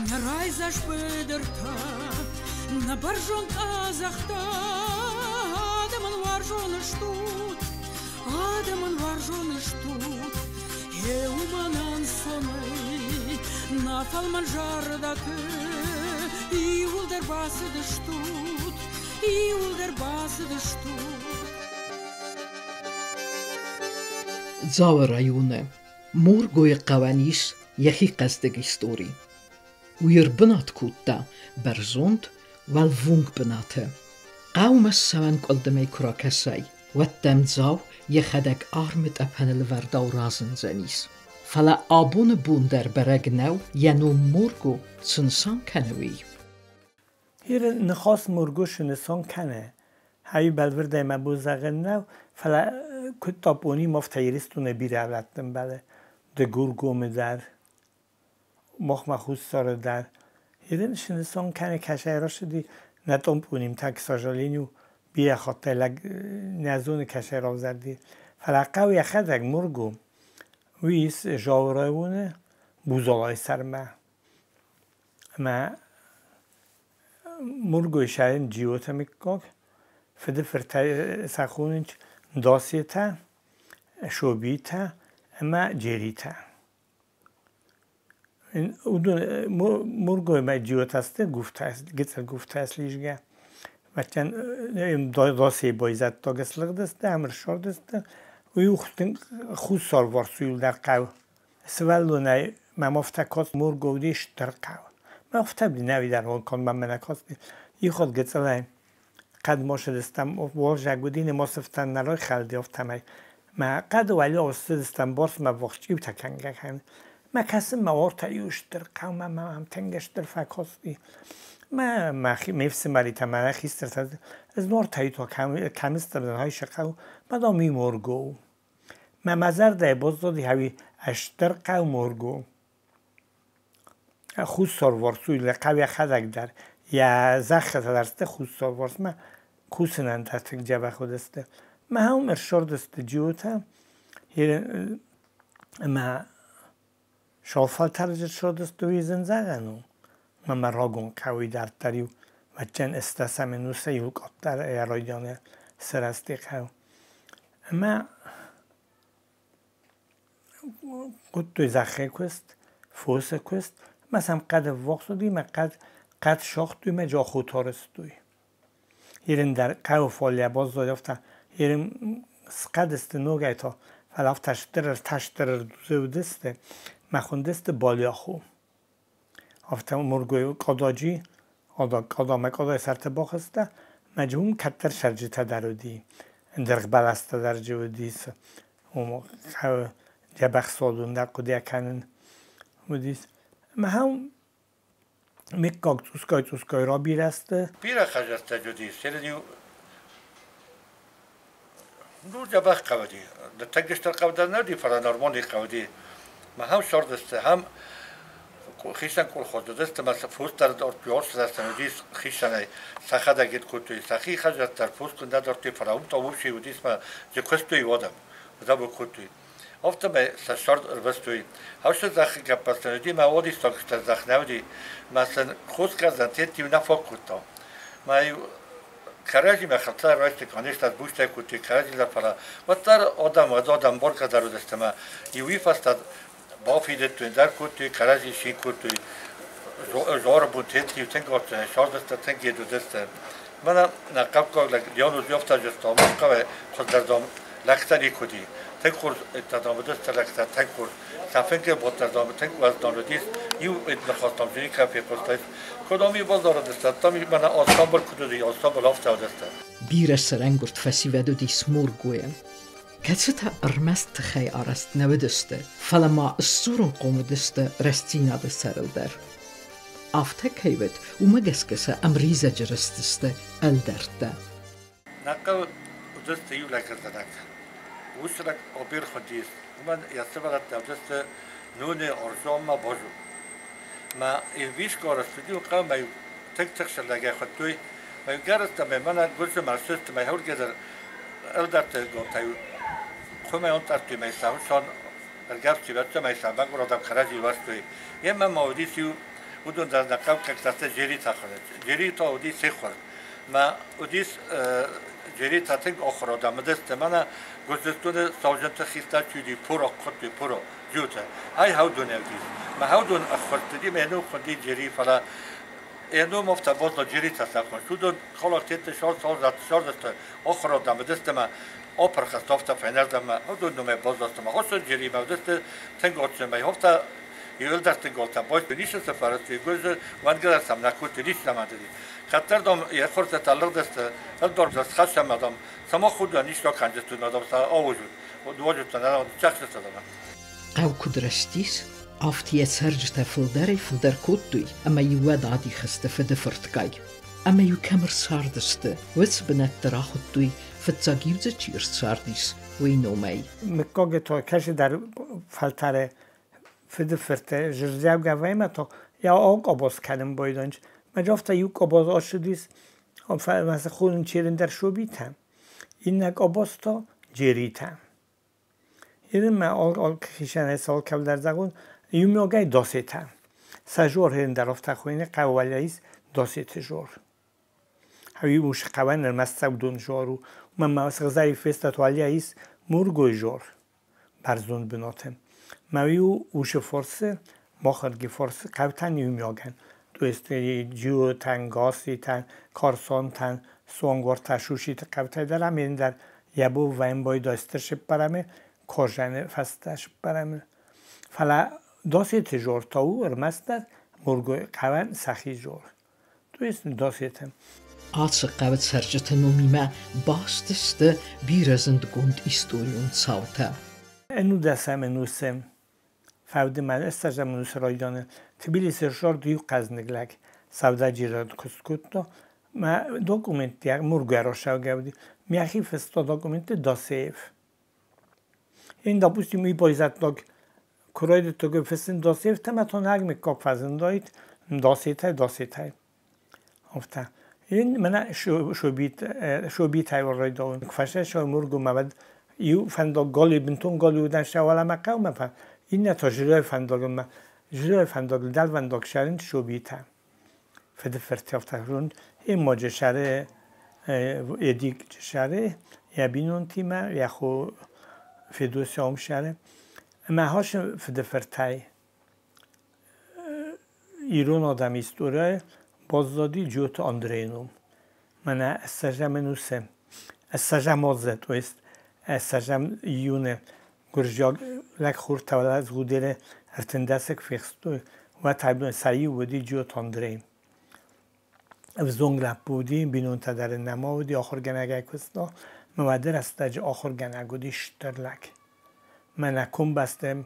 Нӕ райдзаст быдыртӕ, нӕ бӕрзонд къӕдзӕхтӕ, адӕмӕн уарзон стут, адӕмӕн уарзон стут. Гъе уымӕн ӕнцонӕй нӕ фӕлмӕн зӕрдӕты иууылдӕр бацыдыстут, иууылдӕр бацыдыстут. Дзауы районы Моргойы хъӕуӕн ис йӕхи хъӕздыг истори. Уый ӕрбынат кодта бӕрзонд, уӕлвонг бынаты. Хъӕумӕ ссӕуӕн къуылдымӕй куы ракӕсай, уӕд дӕм Дзау йӕхӕдӕг армы тъӕпӕны лӕвӕрдау разындзӕнис. Фӕлӕ абоны бон дӕр бӕрӕг нӕу, йӕ ном Морго цы нысан кӕны, уый. Иры ныхас Моргошы нысан кӕны. Хӕй бӕлвырдӕй мӕ бон зӕгъын нӕу, фӕлӕ куыд топоним, афтӕ Ирыстоны бирӕ рӕтты мбӕлы. Дыгургомы дӕр, махмӕ Хуссары дӕр. Ирын нысан кӕны кӕсӕй рацыди нӕ топонимтӕ, к сожалению, бирӕ хаттӕй лӕг нӕ зоны кӕсӕй равзӕрди. Фӕлӕ хъӕу йӕхӕдӕг Морго, уый ис Жауы районы Бузалайы сӕрмӕ. Ӕмӕ Мургой сӕрын Джиоты мыггаг, фыды фыртӕй сӕ хонынц Досетӕ, Шобитӕ ӕмӕ Джеритӕ. Уыдон Мургоймӕ Джиотӕ сты гуфтӕ, гыццыл гуфтӕ слизгӕ. Мӕттӕн Досейы байзӕддаг слыгъдысты ӕмӕ ссардысты. Уый хуссарварс уый дӕр хъӕу. Сывӕллонӕй мӕм афтӕ каст Мурго уыди стыр хъӕу. Мӕ афтӕ нӕуи дӕр канд мӕм нӕ касти. Ихуыд гыццылӕй хъӕд мосыдыстӕм, уалзӕг уыди, не мосыфтӕн нӕ райхӕлди афтӕмӕй. Мӕ хъӕды уӕле ссыдыстӕм борсмӕ ввахс чъиутӕ кӕнгӕ кӕн. Мӕ кӕсын мӕ уартӕ иу стыр хъӕумӕ мӕм тынг стыр фӕкасти. Мӕ мӕхи ме фсымӕритӕ мӕ хистӕртӕ ӕз нортӕй то кӕм стыр хайсы хъӕу, мадам и Морго. Мӕ мӕ зӕрдӕйы баззади хӕуи стыр хъӕу Морго. Хуссарварс уый хъӕу йӕхӕдӕг дӕр йӕ зӕххытӕ дӕр сты хуссарварсмӕ кусынӕн дӕр тынг дзӕбӕх уыдысты. Мӕ уым ӕрсардысты Джиотӕ ӕмӕ шалфӕлтӕрджы ссардысты, уый зын зӕгъӕн у. Мӕ мӕ рагон хъӕуы дарддӕр-иу вӕччен ӕстдӕсӕм ӕнусы иу къаддӕр йӕ райдианы сырӕзти хъӕу. Ӕмӕ кодтой зӕххы куыст, фосы куыст, ӕмӕ сӕм хъӕд ӕввахс уыди, ӕмӕ хъӕд, хъӕд сагътой ӕмӕ джахот арӕзтой. Ирын дӕр хъӕуы фаллӕ баззад афтӕ, Ирын схъӕд сты ногӕй та, фӕлӕ афтӕ стыр ӕртӕ стыр ӕрдузы уыдысты, мӕ хуындысты Балиаху. Афтӕ Мургой къададжи, адаг къадамӕ къадайы сӕрты бахызтӕ, мӕ уым кӕддӕр сӕрджытӕ дӕр уыди, дыргъбӕлӕстӕ дӕр джы уыдис, уым хъӕуы дзӕбӕх суадон дӕр хъуыдыйӕ кӕнын уыдис. Ӕмӕ ахӕм мыггаг цъусгай-цъусгай рабирӕ сты. Бирӕ хӕдзӕрттӕ уыдис, фӕлӕ-иу ну дзӕбӕх хъӕуыди. Ныртӕккӕ стыр хъӕу дӕр нӕ уыди, фӕлӕ нормалон хъӕу уыди. Мӕ хӕм сордысты, хӕм хицӕн колхоз уыдысты, мӕ фос дӕр дӕр уыдис хицӕнӕй. Сӕхӕдӕг ид кодтой сӕхи хӕдзӕрттӕ дӕр, фос куыннӕ дардтой, фӕлӕ уым та уымши уыдис мӕ дзы куыстой адӕм, дзӕбӕх кодтой. Афтӕмӕй сӕ сӕрд ӕрвыстой. Хӕсты зӕххы гӕппӕлтӕ уыди мӕ уадиссаг стыр зӕхх нӕ уыди, мӕ сын хосгӕрдӕн тет-иу нӕ фаг кодта. Мӕ-иу кӕрӕдзимӕ хӕццӕ райстой, конечно, бустӕ кодтой кӕрӕдзимӕ, фӕлӕ уӕддӕр адӕм, уӕд адӕм бӕргӕ дӕр уыдысты ӕмӕ иу уый фӕстӕ бафидыдтой, дӕр кодтой, кӕрӕдзи цин кодтой. Зары бон тет-иу тынг адджын, сӕрдысты тынг ед уыдысты. Мӕнӕ нӕ хъӕуккаг лӕг Леонид Левтаджы хъӕуӕй хуыздӕр дам лӕгтӕ никуы уыди. Тынг хорз дам уыдысты лӕгтӕ, тынг хорз. Сӕ фынгы бодтӕ дам тынг уӕздан уыдис. Иу ныхас дам дзы никӕй фехъуыстаис. Куыд ам иу базарыдысты, там мӕнӕ ансамбль куыд уыди, ансамбль афтӕ уыдысты. Бирӕ сӕрӕнгуырд фӕсивӕд уыдис Мургойӕн, кӕцытӕ ӕрмӕст тыхӕй арӕзт нӕ уыдысты, фӕлӕ ма сдзурынхъом уыдысты рӕстдзинады сӕрыл дӕр. Афтӕ кӕй уыд, уымӕ гӕсгӕ сӕ ӕмризӕджы рызтысты ӕлдӕрттӕ. Нӕ хъӕуы уыдысты иу лӕггадгӕнӕг. Уыцы лӕг Обер хуындис. Уымӕн йӕ сывӕллӕттӕ уыдысты Нуне, Орзо ӕмӕ Бозу. Мӕ Ирвискоры студио хъӕумӕ иу тынг тыхджын лӕгӕй хуыдтой. Мӕ иугӕрӕттӕ мӕ мӕнӕ гуырдзы мӕ ссыдысты мӕ хургӕдӕр ӕлдӕртты гонтӕй хуымӕй ӕнтъӕрдтой мӕ сӕ ӕргӕвсти вӕрдтой мӕ сӕ мӕгуыр адӕм кӕрӕдзи ластой. Йемӕ ма уыдис иу Уыдон дӕр нӕ хъӕуккӕгтӕ джеритӕ хуынынц. Джеритӕ уыди сихор. Мӕ уыдис джеритӕ тынг охыр адӕм уыдысты. Мӕнӕ Гуырдзыстоны сауджынты хистӕр чи уыди, Пуро хуыдтой Пуро, Джиоты. Ай хӕудонӕй уыдис. Мӕ хӕудон ӕххуырст уыди, мӕ ном хуынди Джери, фӕлӕ йӕ ном афтӕ баззад Джеритӕ сӕ хуынц. Уыдон халактетты сӕрдысты, охыр адӕм уыдысты мӕ апырх сты афтӕ фӕйнӕрдӕм мӕ уыдон номӕй баззадысты. Мӕ хуыссы Джеримӕ уыдысты тынг адджын мӕ афтӕ иуылдӕр голтӕ байстой, ницы цы фӕрӕзтой, гуырдзы уӕнгӕ сӕм нӕ кодтой, ницы сӕм ӕндыди. Кӕддӕр, дам, йӕ хуртӕ лыгъдысты, ӕлдар схӕссӕм, дам, сама худӕн ницы кӕнджысты, дам, сӕ ауызут, уазджытӕ нӕ чахсысты, дам. Хъӕу куыд рӕзтис, афтӕ йӕ цӕрджытӕ фылдӕрӕй-фылдӕр кодтой ӕмӕ-иу уӕд адих сты фыдыфыртгай. Ӕмӕ-иу кӕм ӕрцардысты, уыцы бынӕтты рахуыдтой, фыццаг-иу дзы чи ӕрцардис, уый номӕй. Мыггаги та кӕсидӕр фӕлтӕры фыдыфырты зырдзӕугӕ вӕймӕ та йӕ акъабоз кӕнын байдайынц. Мӕ афтӕ иу къабаз ацыдис, хонын черындӕр Шобитӕ, иннӕ къабаз та Джеритӕ. Ерын мӕ хицӕнӕй алкӕмдӕр зӕгъон, иумиагӕй Досетӕ. Сӕ жор ерындӕр афтӕ хуыйны, хъӕуы ис Досеты жор. Уый ус хъӕуӕн ӕрмӕст цӕудон жор у. Уымӕн ма сыгъзӕрин фестад ис Мургой жор бӕрзонд бынаты. Мӕ иу усы фӕрцы, махырги фӕрцы хъӕутӕн иумиагӕн. То есть Джиотӕн, Гаситӕн, Карсонтӕн, Суангортӕ, Шушиты хъӕутӕй дӕр ам ендӕр йӕ бо вӕйын байдайстыр сыппӕрӕмы, Кожаны фӕстӕ сыппӕрӕмы. Фӕлӕ Досеты жор та у ӕрмӕстдӕр Мургой хъӕуӕн сӕхи жор. То есть Досеты. Ацы хъӕуы цӕрджыты номимӕ баст сты бирӕ зындгонд историон цаутӕ. Ӕнудӕсӕм ӕнусы фӕуды ма ӕстӕсӕм ӕнусы райдианы Тбилисы ссардтой иу хъӕздыг лӕг, сӕудӕджерад куыст кодта. Мӕ документтӕ Мургуӕросӕугӕ уыди. Мӕхи фыста документты Досеев. Én, допустим, уый байзӕддаг куы райдыдтой фыссын Досеевтӕ, мӕ та наг мыггаг фӕзындаид Досетӕй, Досетӕй. Афтӕ. Ин мӕнӕ Шобитӕй райдауын. Фӕсӕсой Мургумӕ уӕд иу фӕндаг гали бынтон гали уыдан сӕ уӕлӕмӕ хъӕумӕ, иннӕ та Жирой фӕндагмӕ. Жирой фӕндагыл дӕлвӕндаг сӕрын Шобитӕ. Фыдыфырт афтӕ хуынд. Эммаджы сӕры Эдик сӕры йӕ бинонтимӕ, йӕ хо Федосия ом сӕры. Ӕмӕ хасы фыдыфыртӕй ирон адӕмы историйы баззади Джиоты Андрейы ном. Мӕнӕ ӕссӕзӕм ӕнусы, ӕссӕзӕм азы, то есть ӕссӕзӕм июны гуырдзиаг лӕгхортӕ Згъудеры ӕртындӕсӕг фехстой, уӕд сӕ иу уыди Джиоты Андрей. Ӕвзонг лӕппу уыди, бинонтӕ дӕр ын нӕма уыди, ахуыргӕнӕгӕй куыста. Мӕ уӕды рӕстӕджы ахуыргӕнӕг уыди стыр лӕг. Мӕнӕ комбӕсты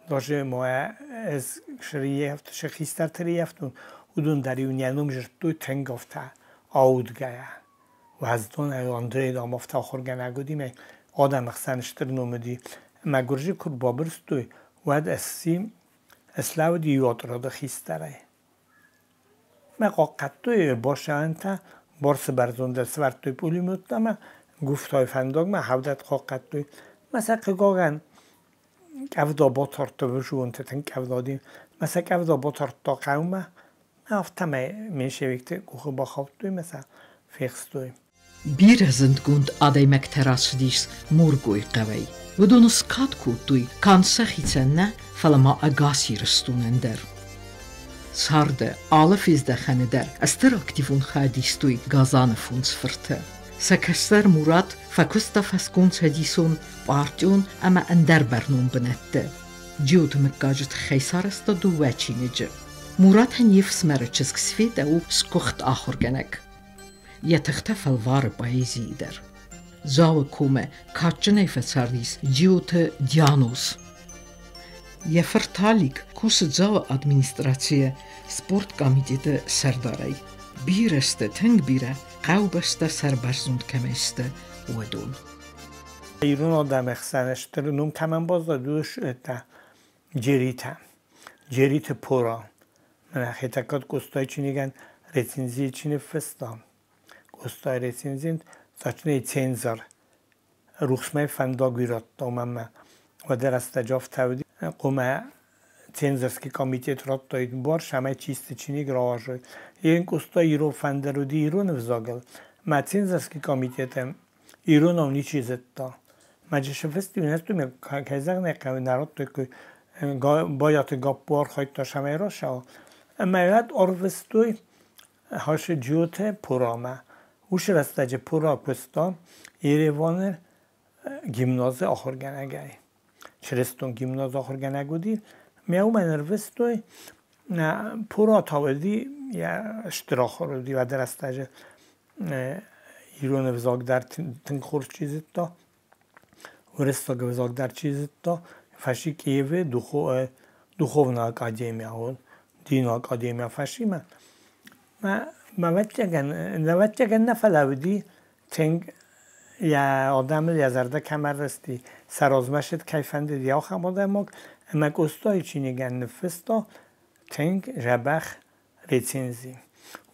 даже ма ӕз хистӕрты реййӕфтон, уыдон дӕр-иу нӕ ном зыдтой тынг афтӕ аудгӕйӕ. Уӕздонӕй Андрей, дам, афтӕ ахуыргӕнӕг уыди, мӕ адӕмы хсӕн стыр ном уыди. Ӕмӕ гуырдзы куы бабырстой, уӕд ӕсси ӕслӕууыди иу отряды хистӕрӕй. Мӕ хъахъхъӕдтой босӕнтӕ, борсы бӕрзондыл сӕвӕрдтой пулеметтӕ ӕмӕ гуфтой фӕндагмӕ, хӕвдӕт хъахъхъӕдтой. Мӕ сӕ хъыгагӕн къӕвда батардта, высуонты тынг къӕвда уыди. Мӕ сӕ къӕвда батардта хъӕумӕ, афтӕмӕй меньшевикты къухы бахаудтой мӕ сӕ фехстой. Бирӕ зындгонд адӕймӕгтӕ рацыдис Мургойы хъӕуӕй. Уыдон скад кодтой канд сӕхицӕн нӕ, фӕлӕ ма ӕгас Ирыстонӕн дӕр. Царды алы фездӕхӕны дӕр стыр активон хайад истой Газаны фондз фырты. Сӕ кӕстӕр Мурат фӕкуыста фӕскомцӕдисон, партион ӕмӕ ӕндӕр бӕрнон бынӕтты. Джиоты мыггаджы тыххӕй сарӕзта дыууӕ чиныджы. Муратӕн йе фсымӕры чызг Светӕ у сгуыхт ахуыргӕнӕг. Йӕ тыхтӕ фӕлвары поэзийы дӕр. Дзауы комы кадджынӕй фӕцардис Джиоты Дианос. Йӕ фырт Алик кусы Дзауы администрацийы спорткомитеты сӕрдарӕй. Бирӕ сты, тынг бирӕ, хъӕубӕстӕ сӕрбӕрзонд кӕмӕй сты, уыдон. Ирон адӕмы хсӕн стыр ном кӕмӕн баззад, уыдон Джеритӕ. Джериты Пора. Мӕнӕ Хетӕгкаты Къостайы чиныгӕн рецензийы чи ныффыста. Къостайы рецензент, точнее цензор. Рухсмӕ фӕндаг уый радта мӕнмӕ. Уӕды рӕстӕджы афтӕ уыди, хъуамӕ Цензорский комитет радтаид бар, цӕмӕй чисты чиныг рауадзой. Йе Къоста ирон фӕндыр уыди ирон ӕвзагыл, мӕ цензорский комитеты иронау ничи зыдта. Мӕ сфыстой, кӕй зӕгъын ӕй хъӕуы, нӕ радтой, Байаты Гаппо архайдта, цӕмӕй рацӕуа. Ӕмӕ уӕд арвыстой Хашы Джиоты Пурамӕ. Уыцы рӕстӕджы Пура куыста Ереваны гимназы ахуыргӕнӕгӕй. Чырыстон гимназы ахуыргӕнӕг уыди. Мӕ уымӕн ӕрвыстой. Пура та уыди, йӕ стыр ахуыр уыди уӕды рӕстӕджы. Ирон ӕвзаг дӕр тынг хорз чи зыдта, уырыссаг ӕвзаг дӕр чи зыдта. Фӕси Киевы духовная академия, дины академия фӕсимӕ. Мӕ ӕвӕццӕгӕн нӕ фӕлӕууыди тынг йӕ адӕмыл йӕ зӕрдӕ кӕм ӕррысти, сӕ размӕ кӕй фӕндыд, ахӕм адӕймаг, ӕмӕ Къостайы чиныгӕн ныффыста тынг дзӕбӕх рецензи.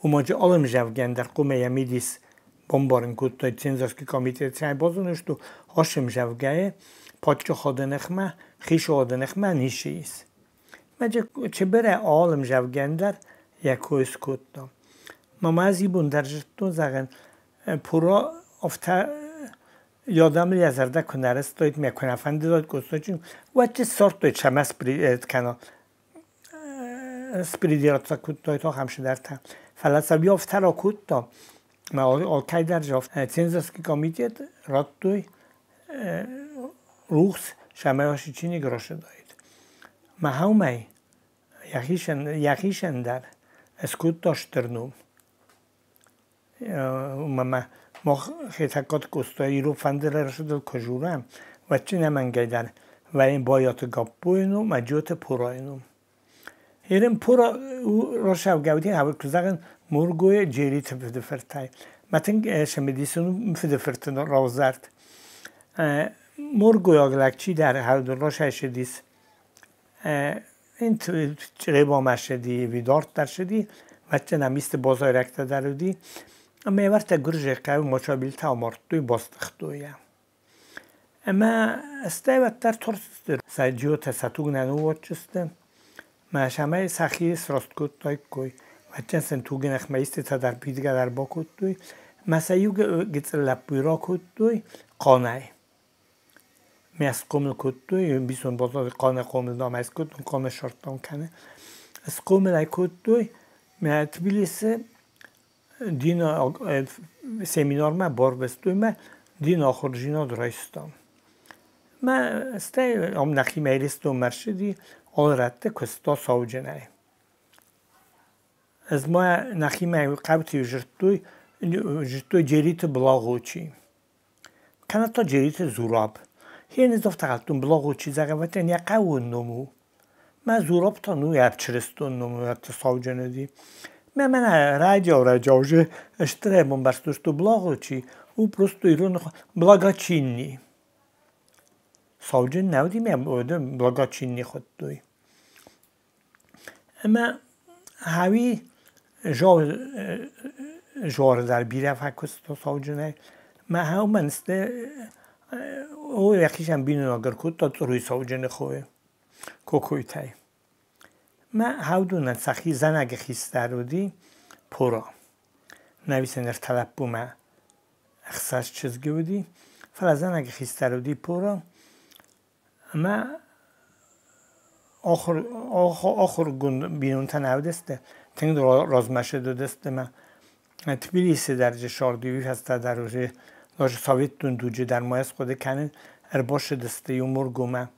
Уымӕджы алы ӕмдзӕвгӕйӕн дӕр хъуамӕ йӕ мидис бамбарын кодтаид цензорский комитет, цӕмӕй базоной, ацы ӕмдзӕвгӕйы паддзахады ныхмӕ, хицауады ныхмӕ ницы ис. Мӕ бирӕ алы ӕмдзӕвгӕйӕн дӕр йӕ кой скодта. Ма ӕз ибон дӕр зыдтон, зӕгъын, Пура афтӕ йӕ адӕмыл йӕ зӕрдӕ куы нӕ рыстаид, мӕ куы нӕ фӕндыдаид Къостайы чиныг, уӕд чи ссардтой, цӕмӕ кӕна спридираться кодтаид ахӕм цыдӕртӕ. Фӕлӕ сӕ уый афтӕ ракодта, мӕ алкӕй дӕр цензорский комитет радтой рухс, цӕмӕй ацы чиныг рацыдаид. Мӕ уымӕй йӕхицӕн дӕр скодта стыр ном. Мӕ мах Хетӕгкаты Къоста ирон фӕндыры рацыдыл куы дзурӕм, уӕд чи ӕнӕмӕнгӕй дӕр вӕййы Байаты Гаппойы ном ӕмӕ Джиоты Пурайы ном. Ерын Пура рацӕугӕ уыди, куы зӕгъын, Мургойы Джериты фыдыфыртӕй. Мӕ тынг цымыдисон у фыдыфырты равзӕрд. Мургойаг лӕг чидӕр рацӕйцыдис, Чъребамӕ ссыди, ӕви дарддӕр ссыди, ӕвӕццӕгӕн ӕм исты базайрӕгтӕ дӕр уыди. Ӕмӕ йӕ уӕртӕ гуырдзыйы хъӕуы Мачабилтӕ амардтой, бастыгътой йӕ. Ӕмӕ стӕй уӕддӕр тарстысты, сӕ Джиотӕ сӕ туг нӕ ныууадздзысты. Мӕ цӕмӕй сӕхи сраст кодтаиккой, ӕвӕццӕгӕн сын тугы ныхмӕ истытӕ дӕр пидгӕ дӕр бакодтой. Мӕ сӕ иу гыццыл лӕппуйы ракодтой хъанӕй. Мӕ схъомыл кодтой, ӕмбисонд баззад, хъаны хъомыл, дам, ӕй скодтон, хъаны ссардтам кӕны. Схъомыл ӕй кодтой, мӕ Тбилисы дины семинармӕ барвыстой мӕ, дины ахуырдзинад райстам. Мӕ стӕй ам нӕхимӕ Ирыстонмӕ ӕрцыди, алы рӕтты куыста сауджынӕй. Ӕз ма нӕхимӕ хъӕуты зыдтой Джериты Благъочи. Кӕнӕ та Джериты Зураб. Хе афтӕ Благъочи зӕгъӕвӕтӕн йӕ хъӕуы ном у. Мӕ Зураб та ну йӕ чырыстон ном у, сауджын уыди. Мӕ мӕнӕ райдиау уже стырӕй бамбӕрстон, что Благъочи у просто ирон благочинный. Сауджын нӕ уыди, мӕ благочинный хуыдтой. Ӕмӕ Хауи жор дӕр бирӕ фӕкуыста сауджынӕй. Мӕ уымӕн о йӕхицӕн бинойнаг ӕркодта Църуйы сауджыны хойы Кокойтӕй. Мӕ уыдонӕн сӕхи зӕнӕгы хистӕр уыди Пора. Нӕ ӕртӕ лӕппумӕ 6 чызджы уыди, фӕлӕ зӕнӕгы хистӕр уыди Пора. Ӕмӕ ахуыргонд бинонтӕ нӕ уыдысты, тынг размӕцыд уыдысты мӕ Тбилисы дӕр ссардтой, уый фӕстӕ дӕр уже советон дуджы дӕр ма ӕз хъуыды кӕнын, ӕрбацыдысты иу Мургомӕ.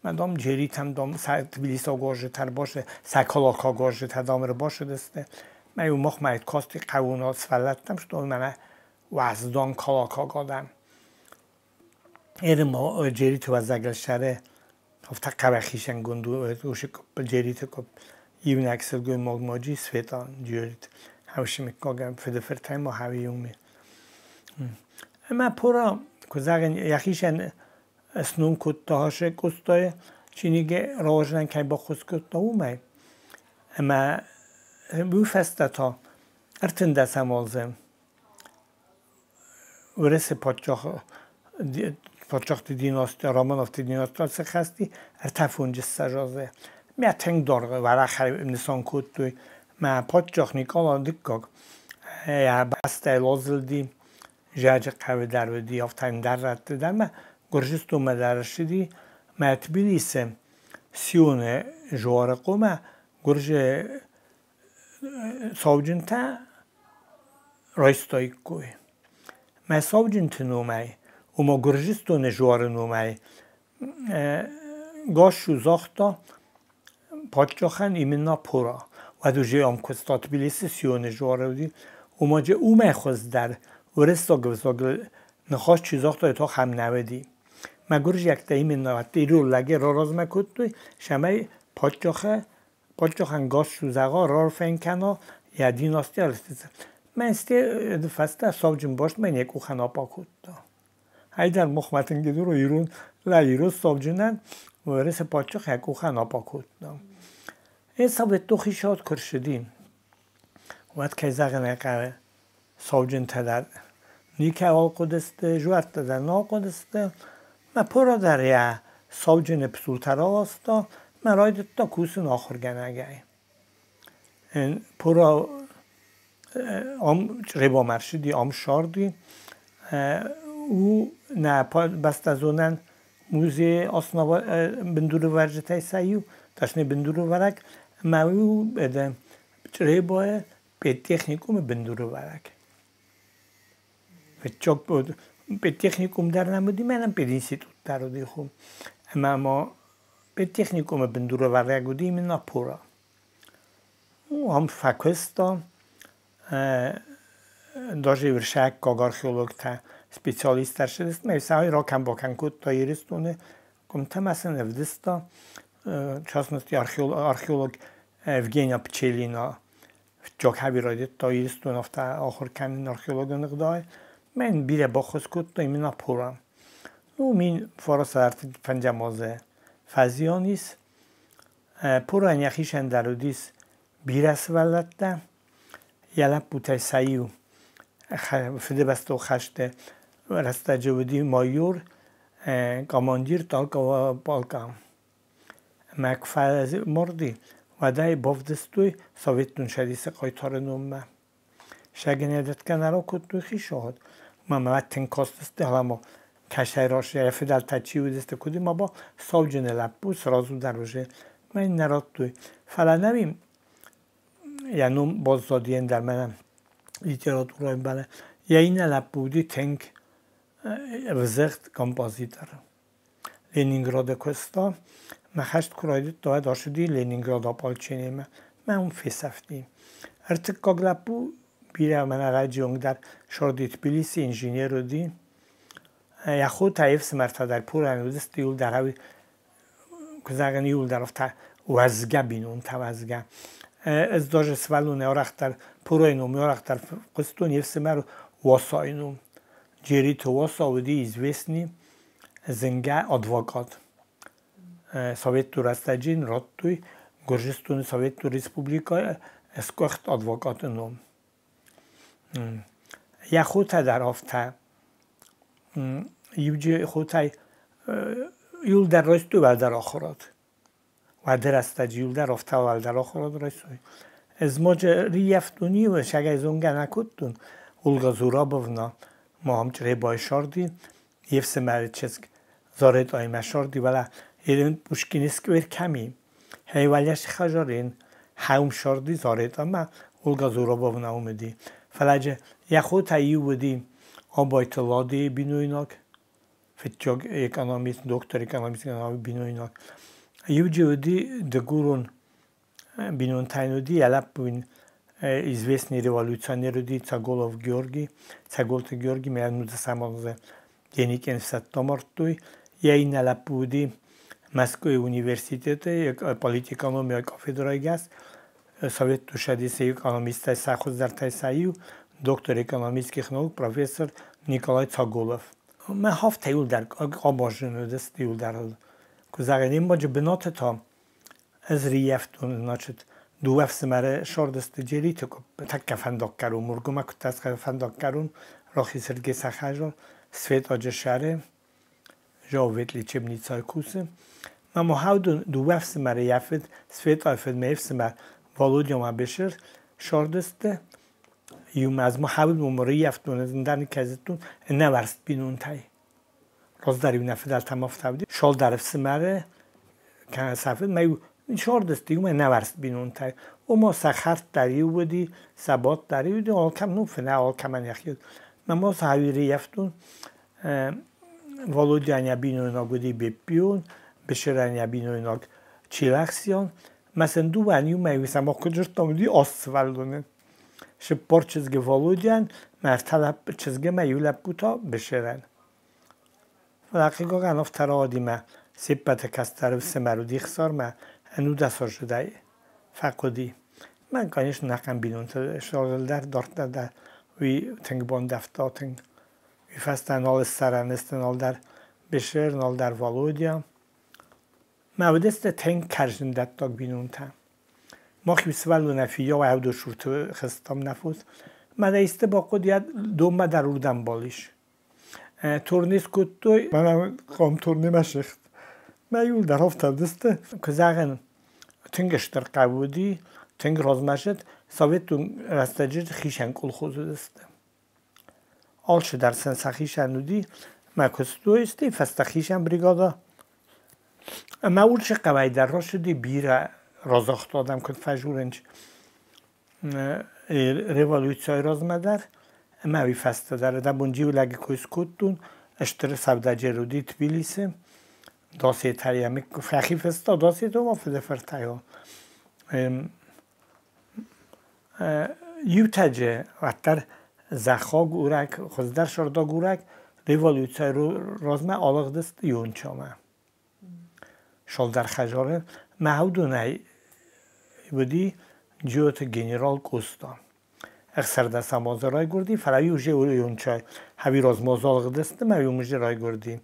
Мӕ дам Джеритӕм дам тбилисаг уазджытӕ ӕрбацыд, сӕ уазджытӕ дам ӕрбацыдысты. Мӕ иу махмӕ касти хъӕуон сфӕлладтам, что мӕнӕ уӕздан калакаг адӕм. Ерын ма Джериты уазӕгыл афтӕ хъӕуӕхицӕнгонд уыцы къуыппыл Джериты къуыпп иунӕг сылгоймаг ма Светан Джерит хӕусы мыггагӕн фыдыфыртӕй ма хауи иумӕ. Ӕмӕ Пора, куы зӕгъын, йӕхицӕн сном кодта Хасы Къостайы чиныгы рауадзынӕн кӕй баххуыс кодта, уымӕй. Ӕмӕ уый фӕстӕ та 13-ӕм азы Уырысы паддзахты династи, Романовты династи сыххӕсти 53 азы. Мӕ тынг даргъ уӕрӕх нысан кодтой. Мӕ паддзах Никъала Дыккаг йӕ бӕстӕйыл азылди, Зӕджы хъӕуы дӕр уыди, афтӕ ӕндӕр рӕтты дӕр ма Гуырдзыстонмӕ дӕр ссыди. Мӕ Тбилисы Сионы Жоры хъумӕ гуырдзы сауджынтӕ райстаиккой. Мӕ сауджынты номӕй, ома Гуырдзыстоны Жоры номӕй Гассу загъта паддзахӕн именно пора. Уӕд уже ам куыста Тбилисы Сионы Жоры уыди. Ома же уымӕй хуыздӕр уырыссаг ӕвзагыл ныхас чи загъта, то хӕм нӕ уыди. Мӕ гуырдзиӕгтӕ именно ирон лӕги раразмӕ кодтой, цӕмӕй паддзахӕн Гассу зӕгъа, раарфӕ кӕна йӕ династи. Мӕ фӕстӕ сауджын баст мӕ йӕ къухӕн апа кодта. Айдар мохмӕтынгидуро ирон лӕ ирон сауджынӕн Уӕрӕсе паддзах йӕ къухӕн апа кодта. Е Советты хицауад куы рцыди, уӕд, кӕй зӕгъын ӕй хъӕуы, сауджынтӕ дӕр никӕуал хъуыдысты, жуӕрттӕ дӕр нал хъуыдысты. Мӕ пора дӕр йӕ сауджыны псултӕ раласта, мӕ райдыдта кусын ахуыргӕнӕгӕй. Пора ам Чъребамӕ ӕрцыди, ам ссарди. У нӕ бӕстӕзонӕн музейы основа бындурӕвӕрджытӕй сӕ иу, дӕсны бындурӕвӕрӕг, ӕмӕ у Чъребайы педтехникумы бындурӕвӕрӕг. Фыццаг педтехникум дӕр нӕм уыди, мӕнӕн пединститут дӕр уыди ху. Ӕмӕ ма педтехникумы бындурӕвӕрӕг уыди именно Пора. Ам фӕкуыста, даже уырыссаг археологтӕ, специалисттӕ ӕрцыдысты, ӕмӕ сӕ ракӕн-бакӕн кодта Ирыстоны къуымтӕ ӕмӕ сын ӕвдыста, в частности, археолог Евгения Пчелина фыццаг хӕби райдыдта Ирыстоны афтӕ ахуыр кӕнын археологон ӕгъдауӕй. Мӕн бирӕ баххуыс кодта именно Пора. Ну, 1935 азы фӕзиан ис. Порайӕн йӕхицӕн дӕр уыдис бирӕ сывӕллӕттӕ. Йӕ лӕппутӕй сӕ иу Фыдыбӕстон хӕсты рӕстӕджы уыди майор, командир танкового полка. Ӕмӕ куы фӕмарди, уӕд ӕй бавдыстой Советон Цӕдисы хъайтары номмӕ. Сӕгынӕдӕтгӕ нӕ ракодтой хицауад. Мӕ мӕ тынг кастысты, ӕмӕ кӕсӕй йӕ фыдӕлтӕ чи уыдысты, куыд ма ба сауджыны лӕппу сразу дӕр уже мӕ нӕ радтой. Фӕлӕ нӕ йӕ ном баззади ӕндӕр мӕнӕ литературӕйы бӕлӕ. Йӕ иннӕ лӕппу уыди тынг ӕвзыгъд композитор. Ленинграды куыста. Мӕ хӕст куы райдыдта, уӕд ацыди Ленинграды ополчениемӕ. Мӕ уым фесӕфти. Ӕртыккаг лӕппу бирӕ мӕнӕ раджы онг дӕр Шорди Тбилисы инженер уыди. Йӕ хотӕ, йе фсымӕртӕ дӕр Пурӕн уыдысты иуылдӕр, куы зӕгъын, иуылдӕр афтӕ уӕзгӕ бинонтӕ, уӕзгӕ. Ӕз даже сывӕллонӕй арӕхдӕр Пурайы ном арӕхдӕр хъуыстон йе фсымӕр Уасайы ном. Джериты Уаса уыди известный зынгӕ адвокат. Советты рӕстӕджы йын радтой Гуырдзыстоны Советты Республикӕйы сгуыхт адвокаты ном. Йӕ хотӕ дӕр афтӕ. Иуджы хотӕй иуылдӕр райстой уӕлдӕр ахуырад. Уӕды рӕстӕджы иуылдӕр афтӕ уӕлдӕр ахуырад райстой. Ӕз ма риййӕфтон иу, сӕгӕй зонгӕ нӕ кодтон, Ольга Зурабовна, ма ам Чъребайы сарди, йе фсымӕры чызг Заретъаимӕ сарди, вӕлӕ ерын Пушкины сквер кӕм и, хӕй хӕжарин, хӕум сарди Заретъамӕ, Ольга Зурабовна уым уыди. Фӕлӕ йӕ хотӕй иу уыди Абайты Ладейы бинойнаг, фыццаг экономист, доктор экономист бинойнаг. Иуджы уыди дыгурон бинонтӕн уыди, йӕ лӕппу известный революционер уыди Цаголов Георгий, Цӕголты Георгий, мӕ 19-ӕм азы Деникин ӕфсӕдтӕ мардтой. Йӕ иннӕ лӕппу уыди Мӕскуыйы университеты политэкономийы кафедрӕйы гӕс, Советты Цӕдисы экономисттӕй сӕ хуыздӕртӕй сӕ иу, доктор экономических наук, профессор Николай Цаголов. Мӕ хафтӕ иуылдӕр къабазджын уыдысты иуылдӕр. Куы зӕгъын, не мбаджы бынаты та ӕз риййӕфтон, значит, дыууӕ ӕфсымӕры сардысты Джериты тӕккӕ фӕндаггӕрон, Мургумӕ куыддӕр фӕндаггӕрон, рахизырдыгӕй сӕ Светаджы сӕры, Жавет лечебницайы кусы. Ма махаудун дыууӕ ӕфсымӕры, йӕ фыд Светъайы фыд, ме фсымӕр Володя ма Бешир сардысты. Иумӕ ӕз махауд мурыййӕфтон, ӕз ӕндӕр никӕй зыдтон, ӕнӕуӕрст бинонтӕй. Раздӕр-иу нӕ фыдӕлтӕм афтӕ уыди. Шалдар ӕфсымӕры кӕнӕ сӕ фыд, мӕ-иу сардысты иумӕ ӕнӕуӕрст бинонтӕй. Ома сӕ хӕрд дӕр иу уыди, сӕ бадт дӕр иу уыди, алкӕм, ну, фынӕй алкӕмӕн йӕхи уыд. Мӕ ма сӕ ӕрыййӕфтон. Володяйӕн йӕ бинойнаг уыди Беппион, Беширӕн йӕ бинойнаг Чилӕхсион. Мӕ сын дыууӕн иумӕ сӕ ма куыд зыдтам, уыди 8 сывӕллоны. 4 чызджы Володяйӕн, мӕ 3 чызджы мӕ иу лӕппу та Беширӕн. Фӕлӕ хъыгагӕн афтӕ рауади, мӕ се ппӕты кӕстӕр ӕфсымӕр уыди Хсармӕ, ӕнудӕсаздзыдӕй фӕхъуыди. Мӕн, конечно, нӕхъӕн бинонты сӕрыл дӕр дарддӕр дӕр уый тынг бандӕвта, тынг. Уый фӕстӕ нал ссарӕн сты нал дӕр Бешир, нал дӕр Володя. Мӕ уыдысты тынг кӕрзындӕттаг бинонтӕ. Мах иу сывӕллонӕй фыййау ӕвдосурты хызтам нӕ фос. Мӕнӕ исты бахъуыд, йӕ донмӕ дӕр уырдӕм бал ис. Турне скодтой, мӕнӕ хъом турнемӕ сыгъд. Мӕ иуылдӕр афтӕ уыдысты. Куы зӕгъын, тынг стыр хъӕу уыди, тынг размӕцыд, советон рӕстӕджы хицӕн колхоз уыдысты. Алчидӕр сын сӕхицӕн уыди, мӕ куыстой, стӕй фӕстӕ хицӕн бригада. Ӕмӕ уыцы хъӕуӕй дӕр рацыди бирӕ разагъд адӕм, куыд фӕзурынц, революцийы размӕ дӕр ӕмӕ уый фӕстӕ дӕр. Абон Джиулӕгы кой скодтон, стыр сӕудӕджер уыди Тбилисы. Досетӕ йӕ фӕхи фыста, Досетӕ ма фыды фыртӕй у. Иутӕджы уӕддӕр зӕххаг урӕг, хуыздӕр сырдаг урӕг революцийы размӕ алыгъдысты Иончамӕ. Шалдар хӕдзары мӕ уыдонӕй уыди Джиоты генерал Къоста. 16 азы райгуырди, фӕлӕ иу же Иончай хӕви размӕ алыгъдысты мӕ иу мызы райгуырди.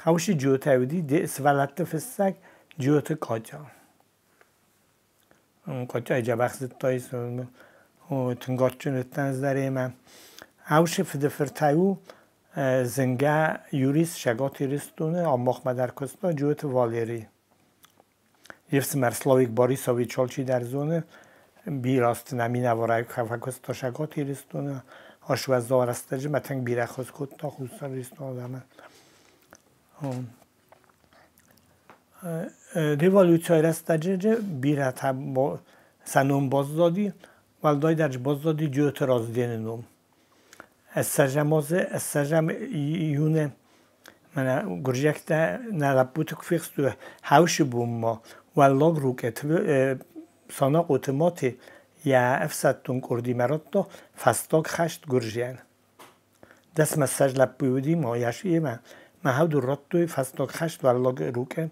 Хауси Джиотӕй уыди сывӕллӕтты фыссӕг Джиоты Катя. Катя дзӕбӕх зыдта, тынг адджын уыдтӕн ӕз дӕр йемӕ. Аусы фыды фыртӕй у зынгӕ юрист Цӕгат Ирыстоны, ам махмӕ дӕр куыста Джиоты Валери. Йе фсымӕр Славик Борисович алчидӕр зоны, бирӕ азты нӕ минӕварӕй фӕкуыста Цӕгат Ирыстоны, ас уӕззау рӕстӕджы мӕ тынг бирӕ ххуыс кодта Хуссар Ирыстоны адӕмӕн. Революцийы рӕстӕджы бирӕтӕ сӕ ном баззади, уӕлдайдӕр баззади Джиоты Раздены ном. 20 азы, 20 июны мӕнӕ гуырдзиӕгтӕ нӕ лӕппуты куы фехстой Хаусы бонмӕ, Уӕллаг Рукъы Санахъоты Мате йӕ ӕфсӕддон къордимӕ радта фӕстаг хӕст гуырдзиӕн. 10 лӕппуйы уыди ма йемӕ, мӕ хӕвдур радтой фӕстаг хӕст Уӕллаг Рукъы.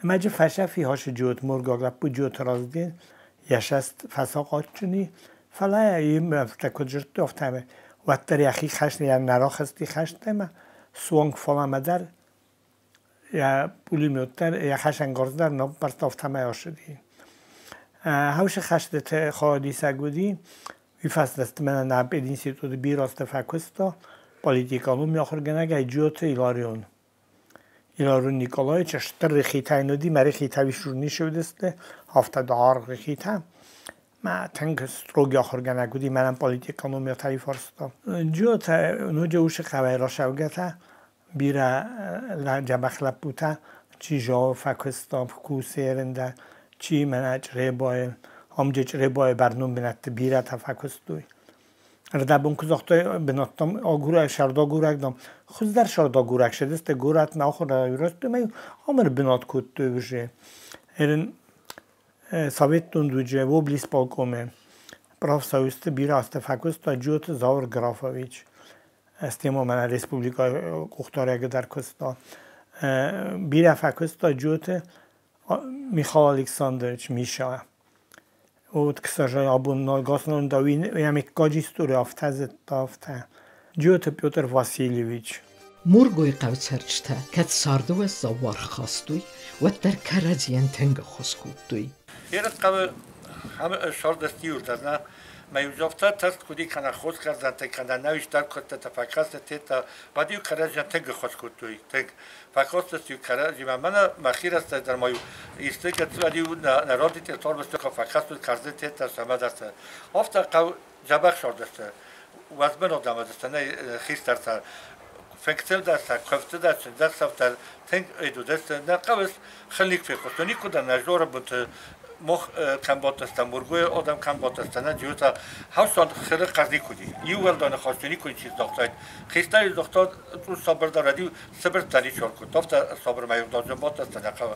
Ӕмӕ джы фӕсӕфи хасы Джиот моргаг лӕппу Джиоты Разден йӕ сӕст фӕсахъатджын и, фӕлӕ йемӕ афтӕ куыд зыдтой, афтӕ уӕддӕр йӕхи хӕст йӕ нӕ рахызти хӕстӕй ӕмӕ суанг фалӕмӕ дӕр йӕ пулемет дӕр, йӕ хӕсӕнгарз дӕр ныббарста, афтӕмӕй ацыди. Хаусы хӕстыты хайадисӕг уыди, уый фӕстӕ мӕнӕ нӕ пединституты бирӕ азты фӕкуыста политэкономийы ахуыргӕнӕгӕй Джиоты Иларион. Иларион Николаевич стыр рихитӕ йын уыди, мӕ рихитӕ уый уыдысты, афтӕ даргъ рихитӕ. Мӕ тынг строгий ахуыргӕнӕг уыди, мӕнӕн политэкономийӕ та фарста. Джиотӕ ноджы уыцы хъӕуӕй рацӕугӕтӕ, бирӕ дзӕбӕх лӕппутӕ, чи Жо фӕкуыста кусерын дӕр, чи мӕнӕ Чъребайы, ам джы Чъребайы бӕрнон бынӕтты бирӕтӕ фӕкуыстой. Ӕрдӕбон куы загътой бынӕттӕм агурӕг, сӕрдагурӕг, дам, хуыздӕр сӕрдагурӕг сыдысты горӕтмӕ ахуырӕй рӕзты ӕмӕ ам ӕрбынат кодтой уже. Ерын советон дуджы облисполкомы профсоюзты бирӕ азты фӕкуыста Джиоты Зауыр Графович. Стема мӕнӕ республикӕйы къухдарӕгы дӕр куыста. Бирӕ фӕкуыста Джиоты Михаил Александрович Миша. От ксажай абон гаснон да уи ямик история афтӕ зыдта, афтӕ. Джиоты Петр Васильевич. Мургойы хъӕуы цӕрджытӕ кӕд царды уӕззау уаргъ хастой, уӕддӕр кӕрӕдзийӕн тынг ӕххуыс кодтой. Еры хъӕуы сардысты иуылдӕр нӕ Ma юзофта тест куди кана хос карданте кана навиш дар котта тафакаст тета бадиу каражан тег хос кутуй тег факост ю каражи мана махир аст дар маю истега цвадиу народи те торбаст ка факаст карзе тета самадаст офта қав жабах шордаст вазман одамадаст на хистарта фекцел даста кофте даст даст тенг эду даст на қавс хлик фекост никуда нажора бут мох камботаста мургуй одам камботаста на жута хавсон хеле қази куди ювел дона хостини куди чиз дохтад хистари дохтад ту сабр даради сабр тари чор ку тофта сабр маюр дожа ботаста на қава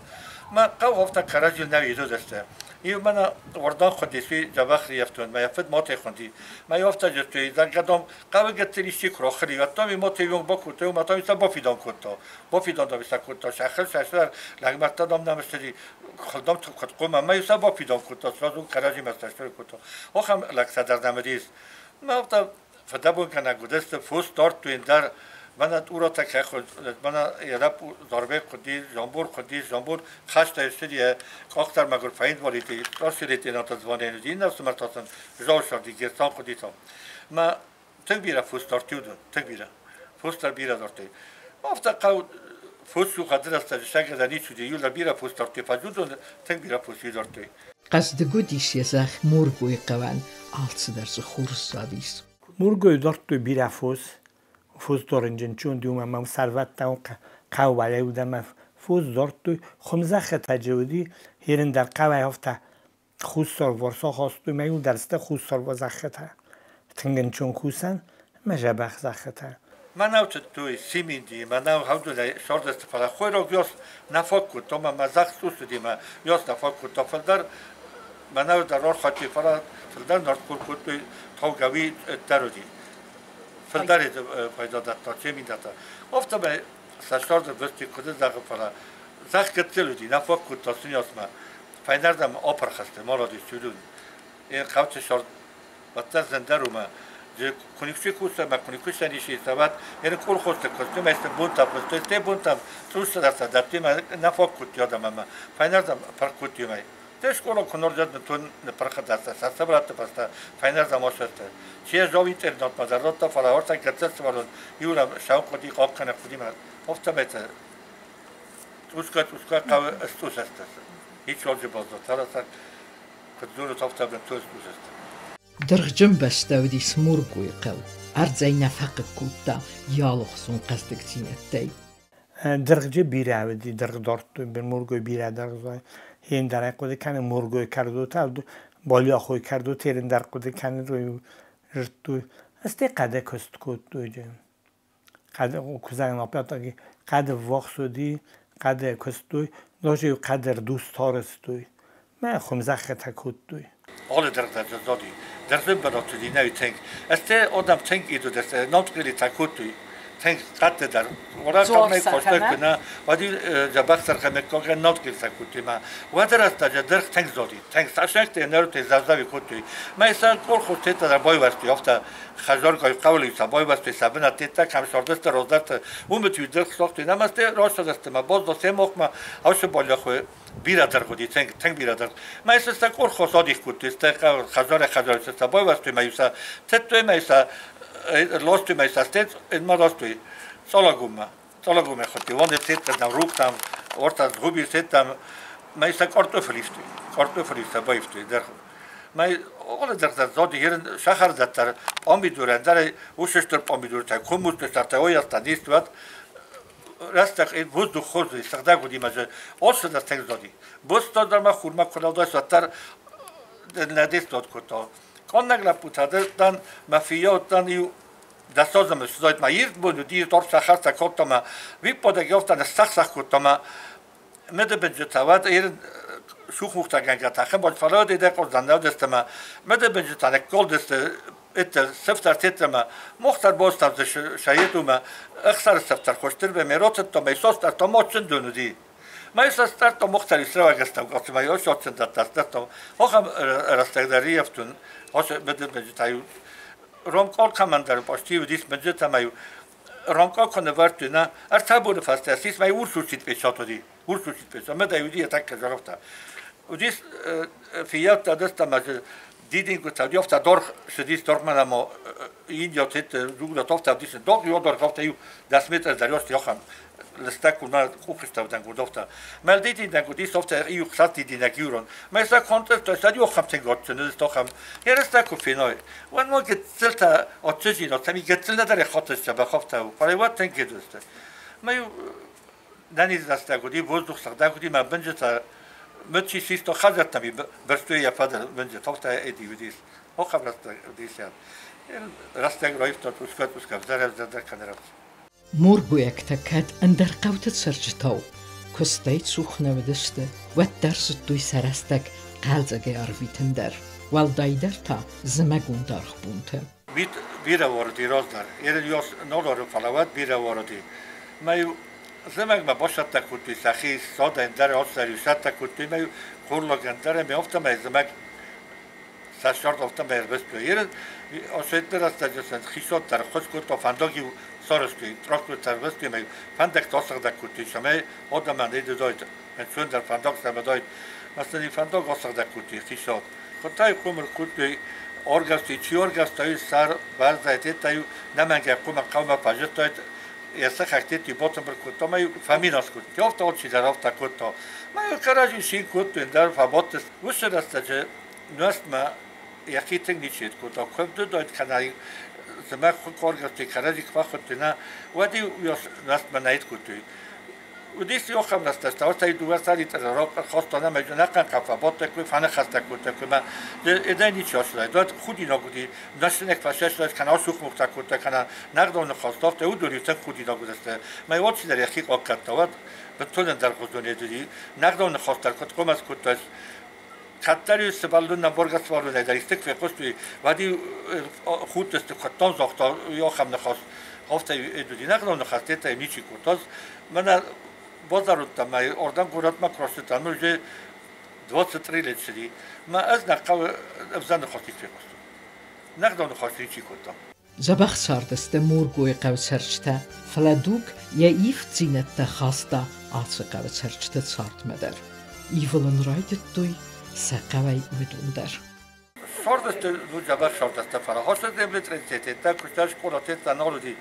ма қав хофта каражил нави иду дасте ив мана вардан худиси жабах риефтун ма яфд моте хунди ма ёфта ҷустуи зангадом қава гаттери шик рохри ваттами моте юнг бокуту матами са бофидан кутто бофидан дависа кутто шахл шашдар лагмартадам намстади خدام تو خود قوم ما یوسا با پیدا کتا سازو کراجی مستشتر کتا آخم لکسا در نمدیست ما افتا فدبون کنه گودست فوس دارت تو این در من او را تک خود من یرب ضربه خودی جامبور خودی جامبور خش تایستدیه کاختر مگر فایند والیتی راسیلیتی ناتزوانه ندی نفس مرتاسن جاو شردی گرسان خودی تا ما تک بیره فوس دارتیودن تک بیره فوس در بیره دارتی افتا قو فوس قدر است شک دنی شده یول بیره فوس دارتی فجودن تک بیره فوسی دارتی Хъӕздыг уыдис йӕ зӕхх Мургойы хъӕуӕн, алцыдӕр дзы хорз задис. Мургой дортой бирӕ фос, фос доринджин чун диум мам сарват та қав бале удам фос дортой хумзах таҷуди هیرن در قوی هفته خوستار ورسا خواستوی میول درسته خوستار و زخته تنگن چون خوسن مجبخ زخته Manau tu simindi, manau haudule shordest fala khoiro yos nafak to ma mazakh susudi ma yos nafak to faldar manau dar khati fala faldar nort kur kut tawgawi tarudi faldar fayda da ta chemin data ofta be sashord vesti kudu zagh fala zagh ketseludi nafak kut to sunyos ma faynardam opar khaste morodi sudun e qavch shord battar zendaruma коникши куса ма коникши ниши сават ен кул хоста костюм эст бунта те бунта труса да дати ма нафок кут ёда ма файнарда пар кут юмай те школа конор жад тун парха даста сасабрат паста файнарда мошаста чие жов интернет ма дарота фалаорта гацас варон юра шау коди қоқана худи ма офта мета туска туска қав стусаста ҳеч жолжи боздо тараса кудзуру тофта бен тус тусаста Дыргъджын бӕстӕ уыдис Мургойы хъӕу. Ӕрдз ӕй нӕ фӕхъыг кодта йӕ алыхуызон хъӕздыгдзинӕдтӕй. Дыргъджы бирӕ уыди, дыргъ дардтой, Мургой бирӕ дыргъ هین در قده کنه مرگوی کردو تا بالیا خوی کردو تیرن در قده کنه روی رتو است قده کست کد دوجه قده کوزن ناپیات قده واخسودی قده کستوی داشت قدر دوست تارستوی من خم زخ تکود دوی Alle дыргъ зоди дыргъ баротуди нави тенг асте одам тенг иду дасте нотқили такутуй тенг қатте дар ора қамай кошта куна вади жабах сархаме кога нотқил такутуй ма вадараста жа дыргъ тенг зоди тенг сашакте неру завзави кутуй ма иса кор худ тета дар бой васти ёфта хазор гой қавли са бой васти сабина тета кам шордаста роздарта умб тюй дыргъ сохти намасте роша дасте ма боз до се моҳ ма авш боля ху бира худи тенг тенг бира дар ма иса кор хосоди кутуй ста хазор хазор са бой васти ма юса тетуй ма иса лостуй ма иса стет ма ростуй цолагума цолагуме хоти вонде тета на руктам орта згуби сетам ма иса картофелифтуй картофелифта боифтуй дар ма ола дар зоди херен шахар даттар помидур дар ушештер помидур та кумус та ояста нистват растах воздух хоз сагда гуди маже оса да тек зоди боста дар ма хурма кулада саттар надест кото коннагла путадан мафиотан ю дасозам сзойт ма ирт буду ди тор сахар та котама випода гёфтан сах сах котама меде бенжетават ир шухмухта гангата хем бол фалод иде қоздан дестема меде бенжетана кол десте ات سفتر تتما مختار بوستر شايتوما اخسر سفتر خوشتر به میرات تا میساس در تا ما چند دونودی ما ایسا تا مختار اسرا گستم قص ما یوش چند دست تا هاخم رستگداری یفتون هاش بده بنجتایو روم کار کماندر پاشتی و دیس بنجتا مایو رامکا کنه ورتنا ارتبون فست اسیس مای ورسوسیت پیشاتودی ورسوسیت پیشا مدا یودی تک جرفتا ودیس فیات دست ما Didinguta, ofta dorg, se dis dorg ma India het ruda tofta dis dog jo dorg ofta ju das mit der jost jocham листаку на кухистав гудофта. Мел дидин дан гудис офта ию хсат дидин агюрон. Ма са контер то са jocham ten gott ne stocham. Herestaku finoi. Wan mo getzelta otsizin otami getzelna der khotes ba khofta. Fare wat ten geduste. Ma ju нани застагуди воздух сагдагуди ма бенжета мөчи систо хазартами берстуя фадер бенже тофта эди юдис. Хохам раста дисят. Растаг роифто тускат ускав зарав задар канерав. Мургойӕгтӕ кӕд ӕндӕр хъӕуты цӕрджытау куыстӕй цух нӕ уыдысты, уӕддӕр зыдтой сӕ рӕстӕг хъӕлдзӕгӕй ӕрвитын дӕр, уӕлдайдӕр та зымӕгон даргъ бонты. Мит бирӕ уарыди раздӕр. Ерын ёс нолоры фалават бирӕ уарыди. Ма зымӕгмӕ басӕттӕ кодтой сӕхи цад ӕндӕр ацӕр сӕттӕ кодтой ма хурлаг ӕндӕр ӕмӕ афтӕмӕй зымӕг сӕ сӕрд афтӕмӕй ӕрвыстой. Ерын осетнер рӕстӕджы хицауад дӕр ххуыс кодта фӕндаг-иу сарӕзтой, трактор ӕрвыстой ӕмӕ фӕндӕгтӕ асыгъдӕг кодтой, цӕмӕй адӕмӕн ӕдыдаид ӕнцондӕр фӕндаг сӕмӕдаид. Aztán фӕндаг асыгъдӕг кодтой хицауад. Хъуыдтай хъуымыр кодтой аргӕвстой, чи аргӕвста, сӕр бӕрзӕй тедта, нӕмӕнгӕй хъуымыр хъӕумӕ фӕзыдтаид, йӕ сыхӕгтӕ батымбыр кодта, ӕмӕ фӕминас кодтой. Афтӕ алчидӕр афтӕ кодта. Мӕ кӕрӕдзи цин кодтой, ӕндӕр фӕбадтысты. Уыцы рӕстӕджы нуӕзтмӕ йӕхи тынг ничи кодта. Куывд уыдаид кӕнӕ зымӕг аргӕвстой, кӕрӕдзи куы фӕхуыдтой, нӕ, уӕд-иу нуӕзтмӕ нӕ кодтой. Уыдис ахӕм рӕстӕджытӕ, афтӕ дыууӕ сӕри хаста нӕ, ӕнӕхъӕн хъӕу фӕбадтӕ куы, фӕныхӕстӕ кодта куы, ӕмӕ эдӕй ничи ацыдаид. Уӕд худинаг уыди, нӕсынӕг фӕсӕстаид, кӕнӕ асухмухтӕ кодта, кӕнӕ нӕгъдау ныхаста, афтӕ уыдон-иу тынг худинаг уыдысты. Мӕ алчидӕр йӕхи хъахъхъӕдта, уӕд бынтон ӕндӕргъуызон уыди. Нӕгъдау ныхас дӕр куыд хъомӕс кодта, кӕддӕр-иу сывӕллон ӕмбаргӕ сывӕллонӕй дӕр исты куы фехъуыстой, уӕд-иу худтысты, куыдтам загъта ахӕм ныхас, афтӕ уыди. Нӕгъдау ныхас тетӕй ничи кодта. Мӕнӕ базарудтам, ӕмӕ ардӕм горӕтмӕ куы рацыдтӕн, уже 23 лет цыди, мӕ ӕз нӕ хъӕуы ӕвзӕр ныхас никуы фехъуыстон. Нӕгъдау ныхас ничи кодта. Дзӕбӕх цардысты Мургойы хъӕуы цӕрджытӕ, фӕлӕ дуг йӕ ивддзинӕдтӕ хаста ацы хъӕуы цӕрджыты цардмӕ дӕр. Ивылын райдыдтой сӕ хъӕуӕй уыдон дӕр. Цардысты, ну дзӕбӕх цардысты, фӕлӕ хасты землетрясение, куыста скъолатӕ нал уыди.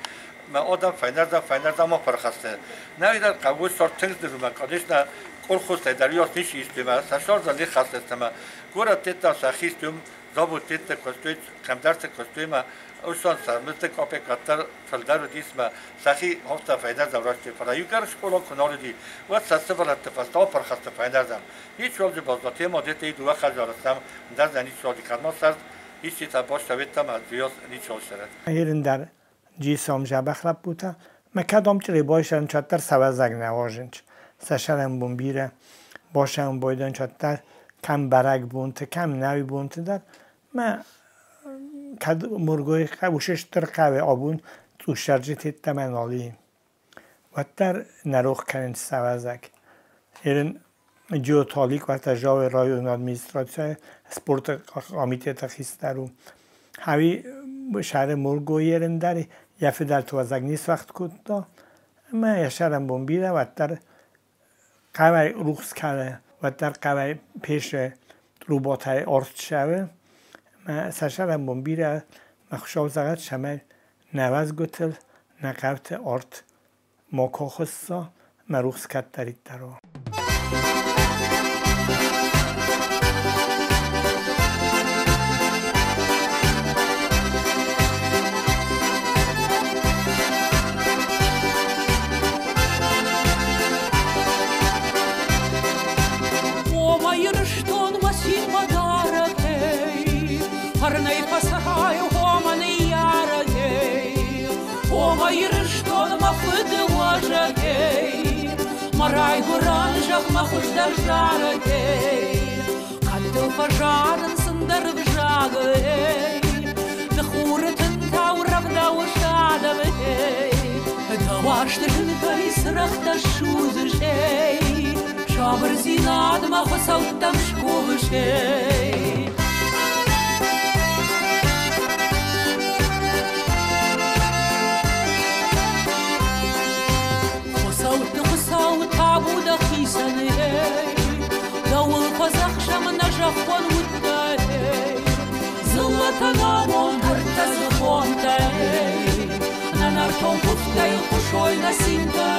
Мӕ адӕм фӕйнӕрдӕм фӕйнӕрдӕм апырхӕсты. Нӕ хъӕуы цард тынг зын, конечно, колхозтӕй дӕр ёс ничи истой, мӕ сӕ сӕрдӕн ныххӕстысты ӕмӕ горӕттӕ сӕхи истой, заводтӕ куыстой, кӕмдӕрты куыстой ӕмӕ уысон сӕ мызды капеккатдӕр фылдӕр уыдис ӕмӕ сӕхи афтӕ фӕйнӕрдӕм растой. Фӕлӕ иугӕр скъола куы нал уыди, уӕд сӕ сывӕллӕтты фӕстӕ апырхӕсты фӕйнӕрдӕм. Ничуал дзы баззад, тема дете дыууӕ хӕдзары сӕм, ӕндӕр дзы ничуал ди, кӕд ма цард, исчи та бастӕ ӕмӕ дзы ничуал сӕрӕд. Ерын джисом жабах лӕппутӕ, мӕ кӕд ам чъребайшӕн чаттар сӕвӕзӕг нӕ уарзынч. Сӕ сӕрӕнбон бирӕ башӕн бойдон чаттар кӕм бӕрӕгбонты, кӕм нӕуи бонты дӕр. Мӕ кӕд Мургой уышы стыр хъӕуы абон цъус цӕрджытӕ нал и. Уӕддӕр нӕ рох кӕнынц сӕвӕзӕг. Ерын Джио Толик вата жаве район администрация спорт комитета хистару. Хави шаҳри Мурго ерин дари яфидал туазаг нист вақт кодта. Ма яшарам бомбира ваттар қавай рухс кара ваттар қавай пеш рубатай арт шаве. Ма сашарам бомбира махшав загат шамал наваз гутл нақавт арт макохсса ма рухс каттарит даро. Райгуырӕн зӕхмӕ хуыздӕр зарӕгӕй, хъӕдтыл фӕзарын цындӕр взагӕй, ды хуры тынтау рӕвдауыс адӕмӕй, дӕ уарзты зынтӕй цырӕгътӕ ссудзысӕй, сабырдзинадмӕ хуыцӕуттӕм скувысӕй. Хуыцӕутты хуыцау табу дӕхицӕн, дӕуыл фӕдзӕхсӕм нӕ зӕххон удтӕй. Дзыллӕтӕн амонд ӕртӕдзыхонтӕ, Нӕ нӕртон куывдтӕй хъуысой нӕ цинтӕ.